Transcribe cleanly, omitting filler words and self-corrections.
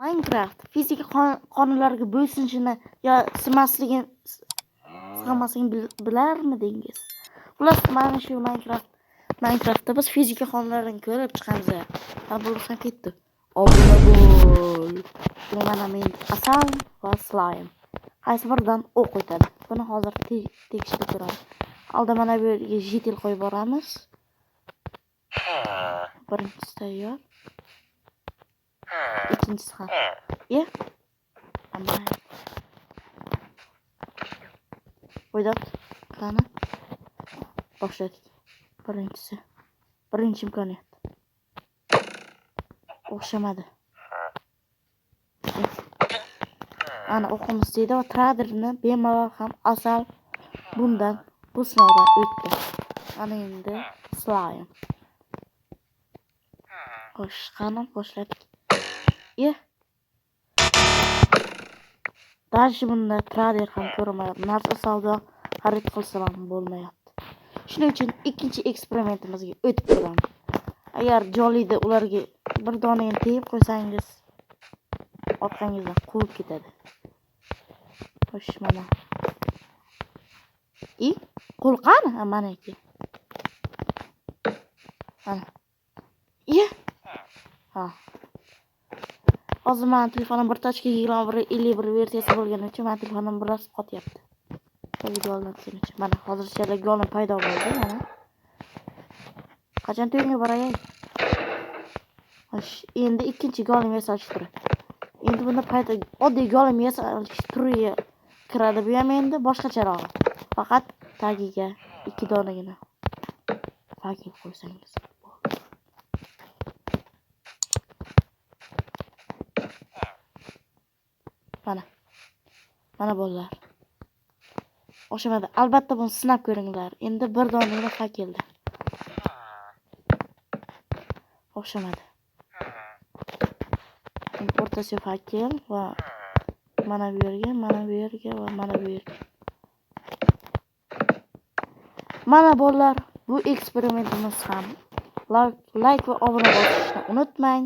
Minecraft fizika qonunlariga bo'ysunishini yo sig'masligini bilarmidingiz? Xullas, mana shu Minecraftda biz fizika qonunlarini ko'rib chiqamiz. Ha, bo'lsam ketdi. Obuna bo'l. Mana men asal va slime. Qaysi biridan o'q o'tadi? Buni hozir tekshirib ko'ramiz. Oldin mana bu yerga jitil qo'yib boramiz. Birinchisi tayyor. Ikkinchisi ham. Amma. O'ydab, qani? Boshladik. Birinchisi. Birinchi imkoniyat. O'xshamadi. Ana o'qimiz deydi va traderni bemalol ham asal bundan bu sinovdan o'tdi. Ana endi slime. Xo'sh, qani boshladik. Даже bunda trader ham ko'rinmayapti. Narsa savdo xarid qilsam ham bo'lmayapti. Shuning uchun ikkinchi eksperimentimizga o'tib ko'ramiz. Agar jolida ularga bir donani tegib qo'ysangiz, orqangizdan quvib ketadi. Xo'sh, mana. Qo'l qani? Ha, mana ekan. Mana. Ha. Hozir meni telefonim 1.21.51 versiyasi bo'lgani uchun meni telefonim biroz qotyapti. Golem uchun. Mana hozircha golem paydo bo'ldi, mana. Qachon to'yga boray? Xo'sh, endi ikkinchi golem yasalish turi. Endi bunda paydo oddiy golem yasalish turiga kiradi. Bu ham endi boshqacharog'i. Faqat tagiga ikki donagina fakel qo'ysangiz. Mana. Mana bolalar. O'xshamadi. Albatta buni sinab ko'ringlar. Endi bir donagina fakelda. O'xshamadi. O'rtasiga fakel va mana bu yerga, mana bu yerga va mana bu yerga. Mana bolalar, bu eksperimentimiz ham. Like va obuna bo'lishni unutmang.